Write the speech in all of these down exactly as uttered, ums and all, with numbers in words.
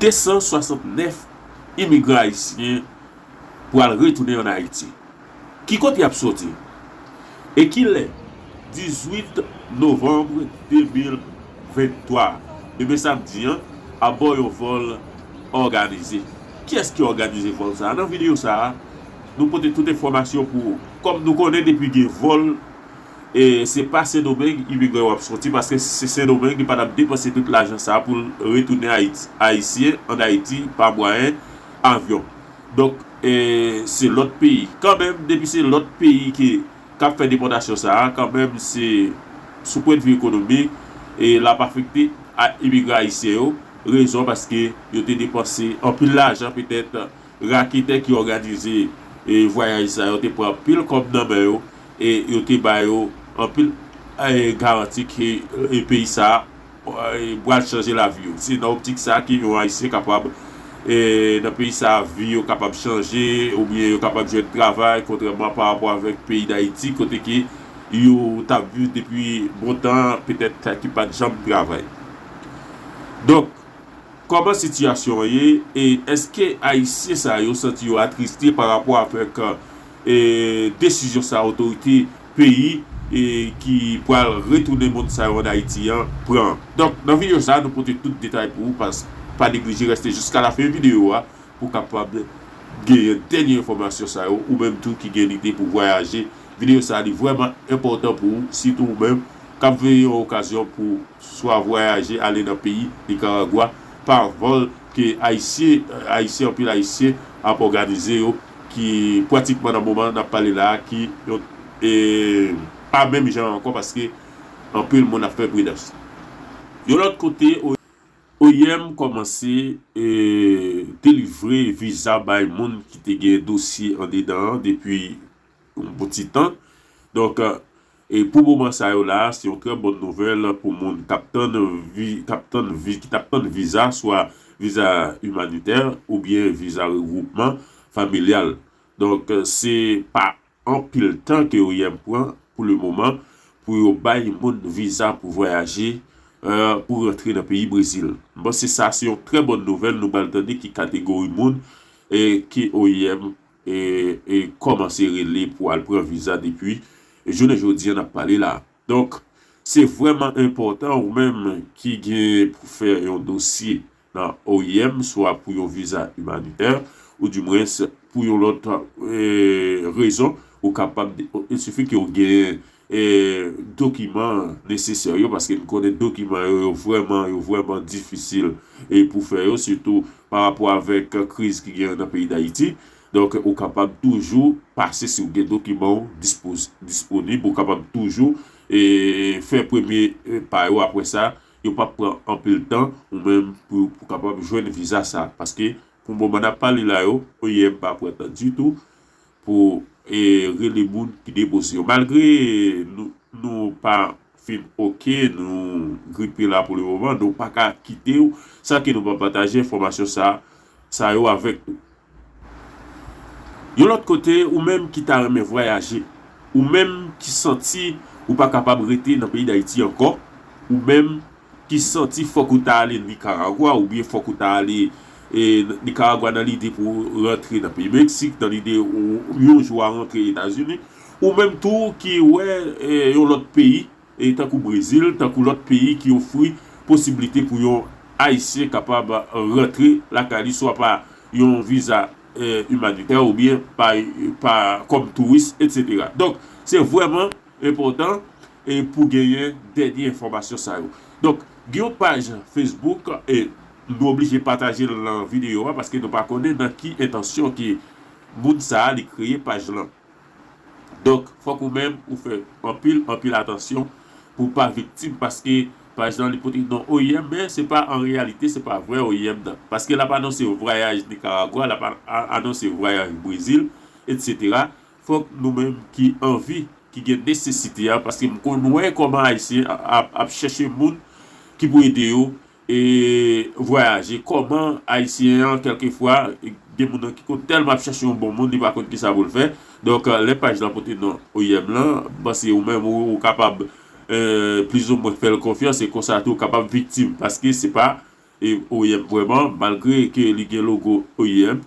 De san swasantnèf imigran ayisyen pral retounen ann Ayiti. Ki kote y ap soti? E kilè? Dizuit novanm de mil venntwa, demen samdi an, abò yon vòl òganize. Kiyès ki òganize vòl sa a? Nan videyo sa a, nou pote tout enfòmasyon pou ou. Kòm nou konnen, depi gen vòl, e se pa Sendomeng imigran yo ap soti, paske si se Sendomeng, li pa t ap depanse tout lajan sa a pou l retounen Ayiti, ayisyen ann Ayiti pa mwayen avyon. Donk, e se lòt peyi. Kanmenm, depi se lòt peyi ki, k ap fè depòtasyon sa a, kanmenm se sou pwennvi ekonomik, e l ap afekte a, imigran ayisyen yo. Rezon paske yo te depanse anpil lajan, petèt raketè ki òganize, e, vwayaj sa yo te pran anpil kòb nan men yo, e yo te ba yo anpil, e, garanti ke, e, peyi sa a, e, pral chanje lavi yo. Se nan optik sa a ke yon ayisyen kapab, e, nan peyi sa a, vi yo kapab chanje, oubyen yo kapab jwenn travay, kontrèman pa rapò avèk peyi Dayiti, kote ke yo t ap viv depi bon tan, petèt ki pa t janm travay. Donk, kòman sitiyasyon an ye, e èske ayisyen sa yo santi yo atriste pa rapò avèk, e, desizyon sa otorite peyi, e, ki pral retounen moun sa yo ann Ayiti an pran? Donk, nan videyo sa a, nou pote tout detay pou ou, pas, pa neglije reste jiska lafen videyo a pou w kapab genyen dènye enfòmasyon sa yo, ou menm tou ki gen lide pou vwayaje. Videyo sa a, li vrèman enpòtan pou ou, sitou ou menm k ap veye yon okazyon pou swa vwayaje ale nan peyi Nikaragwa pa vòl ke Ayisyen, Ayisyen, anpil Ayisyen ap òganize yo, ki pratikman nan moman n ap pale la a, ki yon, e, pa menm jan ankò, paske anpil moun ap fè pridans. Yon lòt kote, O I M kòmanse, e, delivre viza bay moun ki te gen dosye andedan an depi yon bon ti tan. Donk, e, pou moman sa yo la, se yon trè bòn nouvèl pou moun k ap tann vi-, k ap tann vi-, ki t ap tann viza, swa viza imanitè oubyen viza regwoupman familyal. Donk, se pa anpil tan ke O I M pran pou le moman pou yo bay moun viza pou vwayaje, e, pou rantre nan peyi Brezil. M panse sa se yon trè bòn nouvèl, nou pral tande ki kategori moun, e, ke O I M, e, e, kòmanse rele pou al pran viza depi jounen jodi a n ap pale la. Donk, se vrèman enpòtan ou menm ki gen pou fè yon dosye nan O I M, swa pou yon viza imanitè, oudimwens pou yon lòt, e, rezon, ou kapab, il sifi ke w gen, e, dokiman nesesè yo, paske n konnen dokiman yo, yo vrèman, yo vrèman difisil, e, pou fè yo, sitou pa rapò avèk kriz ki gen nan peyi Dayiti. Donk, ou kapab toujou pase, si w gen dokiman w dispoz-, disponib, ou kapab toujou, e, fè premye, e, pa yo. Apre sa, yo p ap pran anpil tan ou menm pou, pou kapab jwenn viza sa. Paske pou moman n ap pale la yo, O I M pa pran tan ditou pou, e, rele moun ki depoze yo. Malgre nou, nou pa fin oke, nou gripe la pou le moman, nou pa ka kite w san ke nou pa pataje enfòmasyon sa, sa yo avèk nou. Yon lòt kote, ou menm ki ta renmen vwayaje, ou menm ki santi ou pa kapab rete nan peyi Dayiti ankò, ou menm ki santi fòk ou ta ale Nikaragwa, oubyen fòk ou ta ale, e, Nikaragwa nan lide pou rantre nan peyi Meksik, nan lide ou, yon jou a rantre Etazini, ou menm tou ki wè, e, yon lòt peyi, e, tankou Brezil, tankou lòt peyi ki ofri posiblite pou yon Ayisyen kapab rantre lakay li, swa pa yon viza, e, imanitè oubyen pa, pa kòm touris, etsetera. Donk, se vrèman enpòtan, e, pou genyen dènye enfòmasyon sa yo. Donk, gen yon paj Facebook, e nou oblije pataje l nan videyo a, paske nou pa konnen nan ki entansyon ke moun sa a li kreye paj lan. Donk, fòk ou menm ou fè anpil, anpil atansyon pou w pa viktim, paske paj lan li pote non O I M, men se pa, an reyalite, se pa vrè O I M nan. Paske l ap anonse vwayaj Nikaragwa, l ap a-, a-, anonse vwayaj Brezil, etsetera. Fòk nou menm ki anvi, ki gen nesesite a, paske m konn wè kòman Ayisyen a-, ap, ap chèche moun ki pou ede yo, e, vwayaje. Kòman Ayisyen an, kèlkefwa, gen moun nan ki konn tèlman ap chèche yon bon moun, li pa konn kisa pou l fè. Donk, lè paj lan pote non O I M lan, m panse ou menm, ou, ou kapab, e, plizoumwen fè l konfyans, e konsa tou, ou kapab viktim, paske se pa, e, O I M vrèman, malgre ke li gen logo O I M.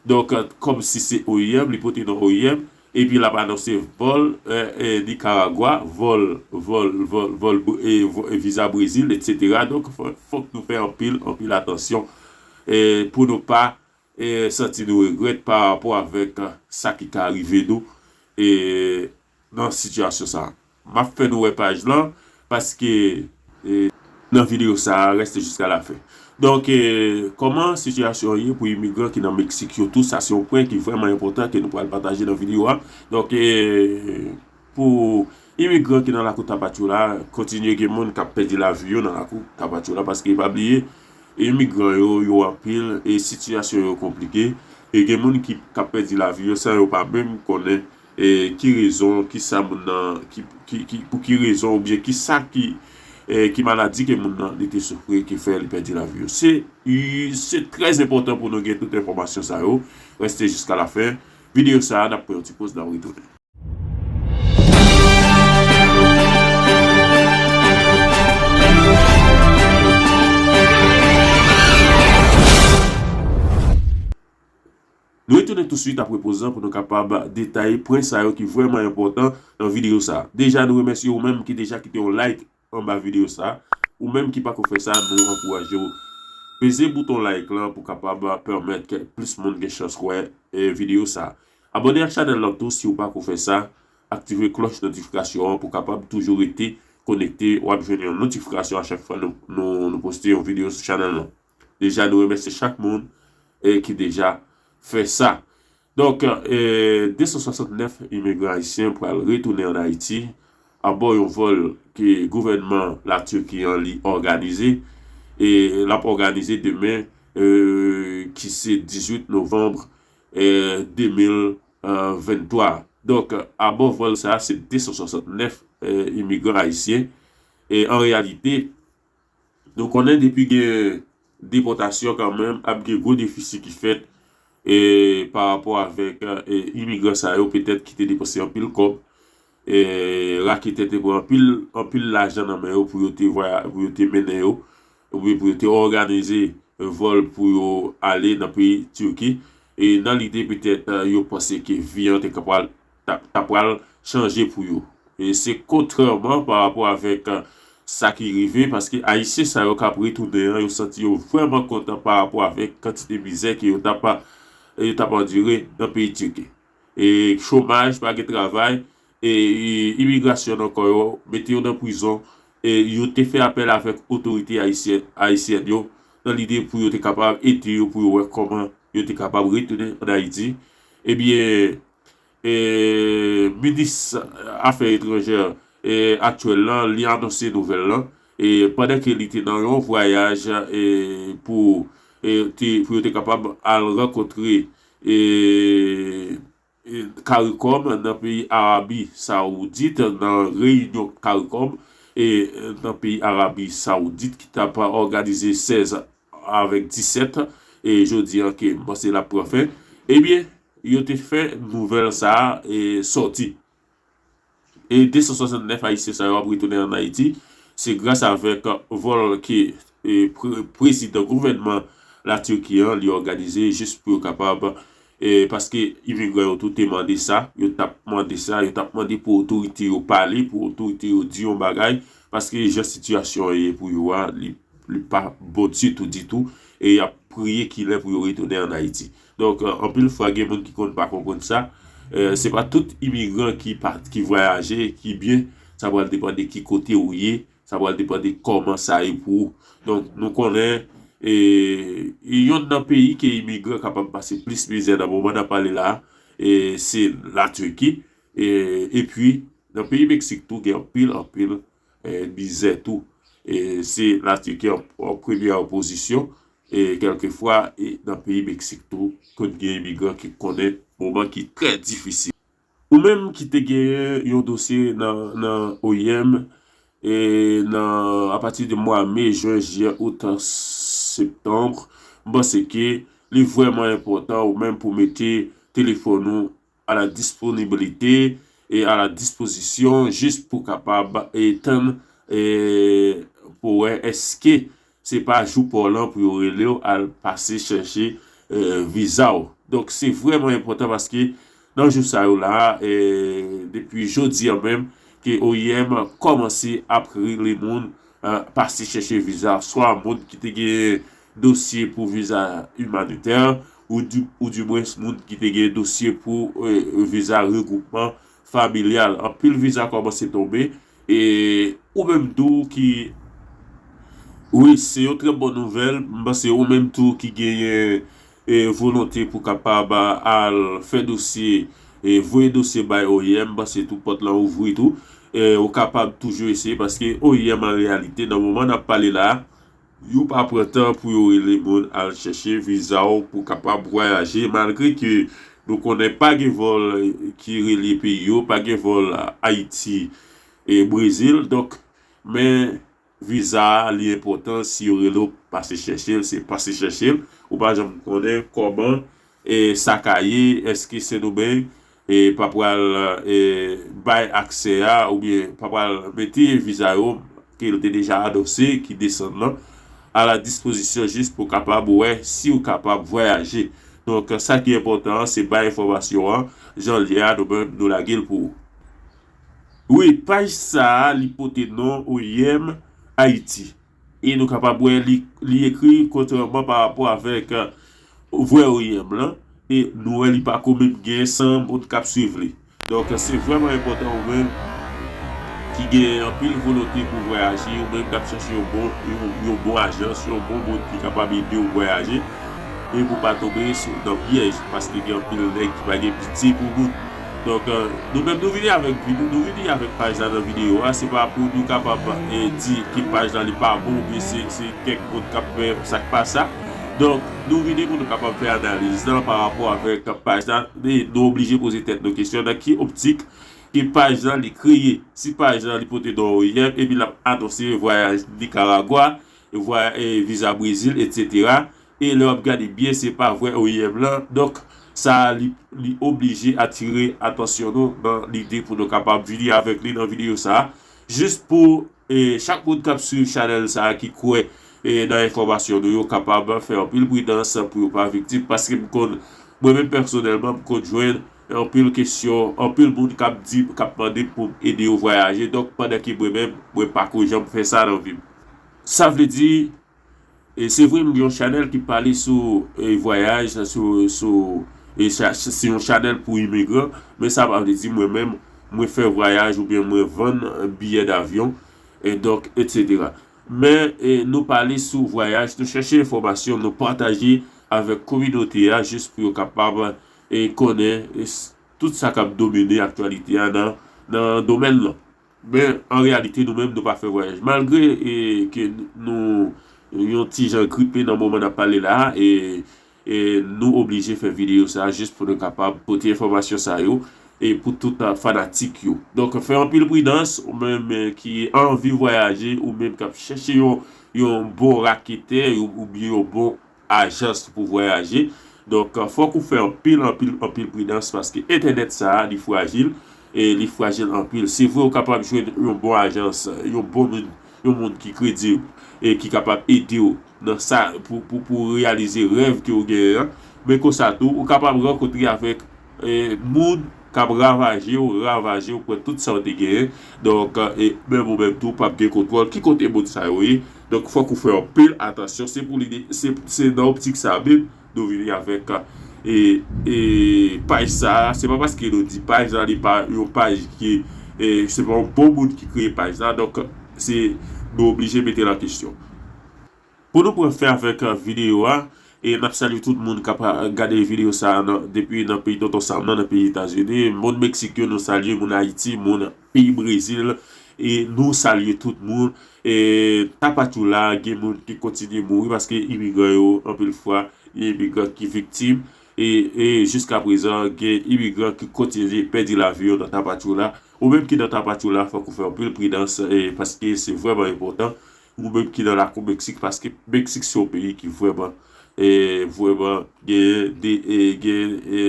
Donk, kòmsi se O I M, li pote non O I M, epi l ap anonse vòl, e, e, Nikaragwa, vòl, vòl, vòl, vòl, e, vò- e viza Brezil, etsetera. Donk, fò- fòk nou fè anpil, anpil atansyon, e, pou nou pa, e, santi nou regrèt pa rapò avèk, e, sa ki ka rive nou, e, nan sitiyasyon sa a. M ap fè nou wè paj lan, paske, e, nan videyo sa a, reste jiska la fen. Donk, e, kòman sitiyasyon ye pou imigran ki nan Meksik yo tou, sa se yon pwen ki vrèman enpòtan ke nou pral pataje nan videyo a. Donk, e, pou imigran ki nan lakou Tapachula, kontinye gen moun k ap pèdi lavi yo nan lakou Tapachula, paske pa bliye, imigran yo, yo anpil, e sitiyasyon yo konplike, e gen moun ki, k ap pèdi lavi yo san yo pa menm konnen, e ki rezon, ki sa moun nan, ki, ki, ki, pou ki rezon, oubyen ki sa ki, e, ki maladi ke moun nan li te soufri ki fè li pèdi lavi yo. Se, se trè enpòtan pou nou gen tout enfòmasyon sa yo. Reste jiska la fen. Videyo sa a, n ap pran yon ti poz, n ap retounen. Nou retounen touswit apre poz lan pou nou kapab detaye pwen sa yo ki vrèman enpòtan nan videyo sa a. Deja, nou remèsye ou menm ki deja kite yon like anba videyo sa a. Ou menm ki pako fè sa, nou ankouraje w. Peze bouton like lan pou kapab pèmèt ke plis moun gen chans wè, e, videyo sa a. Abòne ak chanèl lan tou si w pako fè sa. Aktive klòch notifikasyon an pou kapab toujou rete konekte. W ap jwenn yon notifikasyon a chak fwa nou, nou, nou poste yon videyo sou chanèl lan. Deja, nou remèsye chak moun, e, ki deja fè sa. Donk, e, de san swasantnèf imigran ayisyen pral retounen ann Ayiti abò yon vòl ke gouvènman Latirki an li òganize, e l ap òganize demen, e, ki se dizuit novanm, e, de mil venntwa. Donk, abò vòl sa a, se de san swasantnèf, e, imigran ayisyen. E an reyalite, nou konnen depi gen depòtasyon kanmenm, ap gen gwo defisi ki fèt, e, pa rapò avèk, e, imigran sa yo, petèt ki te depanse anpil kòb, e, raketè te pran anpil, anpil lajan nan men yo pou yo te vwaya-, pou yo te mennen yo, oubyen pou yo te òganize vòl pou yo ale nan peyi Tiki. E nan lide petèt, e, yo panse ke vi an te ka pral, ta, ta pral chanje pou yo. E se kontrèman pa rapò avèk, e, sa ki rive, paske Ayisyen sa yo k ap retounen an, yo santi yo vrèman kontan pa rapò avèk kantite mizè ke yo t ap, yo t ap andire nan peyi Tiki. E chomaj, pa gen travay, e, e imigrasyon nan kò yo, mete yo nan prizon, e yo te fè apèl avèk otorite ayisyèn, ayisyèn yo, nan lide pou yo te kapab ede yo, pou yo wè kòman yo te kapab retounen ann Ayiti. Ebyen, e, minis afè etranjè, e, aktyèl lan, li anonse nouvèl lan, e, pandan ke li te nan yon vwayaj, e, pou, e, te, pou yo te kapab al rankontre, e, e, CARICOM nan peyi Arabi Sawoudit, nan reyinyon CARICOM, e, nan peyi Arabi Sawoudit ki t ap òganize sèz avèk disèt, e jodi an ke m panse l ap pran fen, ebyen, yo te fè nouvèl sa a, e, sòti. E de san swasantnèf Ayisyen sa yo ap retounen ann Ayiti, se gras avèk vòl ke, e, pre-, prezidan gouvènman Latiki an li òganize jis pou yo kapab, e, paske imigran yo tou te mande sa, yo t ap mande sa, yo t ap mande pou otorite yo pale, pou otorite yo di yon bagay, paske jan sitiyasyon an ye pou yo a, li, li pa bon ditou, ditou, e y ap priye kilè pou yo retounen ann Ayiti. Donk, e, anpil fwa, gen moun ki konn pa konprann sa. E, se pa tout imigran ki pa, ki vwayaje, ki byen. Sa pral depann de ki kote ou ye. Sa pral depann de kòman sa ye pou ou. Donk, nou konnen, e, e yonn nan peyi ke imigran kapab pase plis mizè nan moman n ap pale la, e, se Latiki. E, epi, nan peyi Meksik tou, gen anpil, anpil, e, mizè tou. E, se Latiki an, an premyè pozisyon. E kèlkefwa, e nan peyi Meksik tou, konn gen imigran ki konnen moman ki trè difisil. Ou menm ki te genyen yon dosye nan, nan O I M, e nan, apati de mwa me, jen, jiyè, out, septanm, m panse ke li vrèman enpòtan ou menm pou mete telefòn ou à la disponibilité et à la disposition, jis pou kapab, e, tann, e, pou wè èske se pa jou pa w lan pou yo rele w al pase chèche eh, viza w. Donk, se vrèman enpòtan paske nan jou sa yo la, eh, depi jodi a menm, ke O I M kòmanse ap rele moun eh, pase chèche viza, swa moun ki te gen dosye pou viza imanitè, ou di, ou di mwens moun ki te gen dosye pou eh, viza regroupman familyal. Anpil viza kòmanse tonbe, e ou menm tou ki, wi, se yon trè bon nouvèl, m panse ou menm tou ki genyen e, volonte pou kapab al fè dosye, e, voye dosye bay O I M, m panse tou pòt lan ouvri tou. E, ou kapab toujou eseye, paske O I M an reyalite, nan moman n ap pale la, yo pa pran tan pou yo rele moun al chèche viza w pou kapab vwayaje, malgre ke nou konnen pa gen vòl ki relye peyi yo, pa gen vòl Ayiti e Brezil. Donk, men viza a, li enpòtan, si yo rele w pase chèche l, se pase chèche l. Ou pa janm konnen kòman e, sa ka ye, èske Sendomeng e, pa pral e, bay aksè a oubyen pa pral mete viza yo ke l te deja anonse ki desann nan a la dispozisyon jis pou kapab wè si w kapab vwayaje. Donk, sa ki enpòtan an, se bay enfòmasyon an jan l ye a, nou menm, nou lage l pou ou. Wi, paj sa a, li pote non O I M Ayiti. E nou kapab wè li, li ekri kontrèman pa rapò avèk eh, vrè O I M lan. E nou wè li pa ko menm gen san moun k ap swiv li. Donk, se vrèman enpòtan ou menm ki gen anpil volonte pou vwayaje, ou menm k ap chèche yon bon, yon, yon bon ajans, yon bon moun ki kapab ede w vwayaje, e pou pa tonbe sou, nan pyèj, paske gen anpil nèg ki pa gen pitye pou moun. Donk, eh, nou menm nou vini avèk videyo, nou vini avèk paj la nan videyo a, se pa pou nou kapab eh, di ke paj la li pa bon oubyen se, se kèk moun k ap fè sa k pa sa. Donk, nou vini pou nou kapab fè analiz lan pa rapò avèk paj la, e nou oblije poze tèt nou kesyon nan ki optik ke paj la li kreye. Si paj la li pote non O I M epi l ap anonse vwayaj Nikaragwa, vwayaj, e, viza Brezil, etsetera. E lè w ap gade byen, se pa vrè O I M lan. Donk, sa a, li, li oblije atire atansyon nou nan lide pou nou kapab vini avèk li nan videyo sa a. Jis pou e, chak moun k ap swiv chanèl sa a, ki kwè e, nan enfòmasyon nou, yo kapab fè anpil pridans pou yo pa viktim. Paske m konn, mwen menm pèsonèlman, m konn jwenn anpil kesyon, anpil moun k ap di, k ap mande pou m ede yo vwayaje. Donk, pandan ke mwen menm, mwen pa ko janm fè sa nan vi m. Sa vle di, E se vre, m gen yon chanèl ki pale sou e, vwayaj, sou, sou e, cha- se yon chanèl pou imigran, men sa pa vle di mwen menm, mwen fè vwayaj oubyen mwen vann biyè davyon, e donk, etsetera. Men e, nou pale sou vwayaj, nou chèche enfòmasyon, nou pataje avèk kominote a, jis pou yo kapab e, konnen e, s- tout sa k ap domine aktyalite a nan, nan domèn lan. Men, an reyalite, nou menm, nou pa fè vwayaj. Malgre e, ke nou yon ti jan gripe nan moman n ap pale la a, e, e nou oblije fè videyo sa a jis pou nou kapab pote enfòmasyon sa yo e pou tout a, fanatik yo. Donk, fè anpil pridans, ou menm e, ki anvi vwayaje, ou menm k ap chèche yon, yon bon raketè, yon, oubyen yon bon ajans pou vwayaje. Donk, fòk ou fè anpil, anpil, anpil pridans paske entènèt sa a, li frajil e li frajil anpil. Se vre, ou kapab jwenn yon bon ajans, yon bon moun, yon moun ki kredib e ki kapab ede w nan sa pou, pou, pou reyalize rèv ke w genyen an. Men konsa tou, ou kapab rankontre avèk e, moun k ap ravaje w, ravaje w, pran tout sa w te genyen. Donk, e, menm ou menm tou, p ap gen kontwòl ki kote moun sa yo ye. Donk, fòk ou fè anpil atansyon. Se pou li, se, se nan optik sa a menm, nou vini avèk e, e, paj sa a. Se pa paske nou di paj la, li pa yon paj ki, e, se pa yon bon moun ki kreye paj la. Donk, se, nou oblije mete l an kesyon. Pou nou pran fen avèk videyo a, e n ap salye tout moun k ap gade videyo sa a nan, depi nan peyi Tonton Sam nan, nan peyi Etazini. Moun Meksik yo, nou salye, moun Ayiti, moun peyi Brezil, e nou salye tout moun. E Tapachula, gen moun ki kontinye mouri paske imigran yo, anpil fwa, gen imigran ki viktim. E, e jiska prezan, gen imigran ki kontinye pèdi lavi yo nan Tapachula. Ou menm ki nan Tapachula, fòk ou fè anpil pridans, e, paske se vrèman enpòtan. Ou menm ki nan lakou Meksik, paske Meksik se yon peyi ki vrèman, e, vrèman gen de, e, gen, e,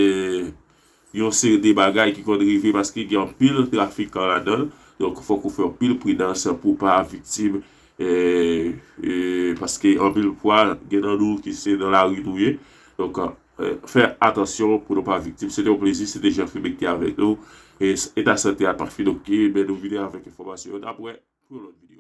yon seri de bagay ki konn rive paske gen anpil trafikan ladan l. Donk, fòk ou fè anpil pridans pou w pa viktim E, e, paske anpil fwa, gen nan nou ki se nan lari nou ye. Donk, e, fè atansyon pou nou pa viktim. Se te yon plezi, se te Jean Philippe ki te avèk nou. E, eta sante a pa fin oke, men nou vini avèk enfòmasyon yo. N ap wè pou yon lòt videyo.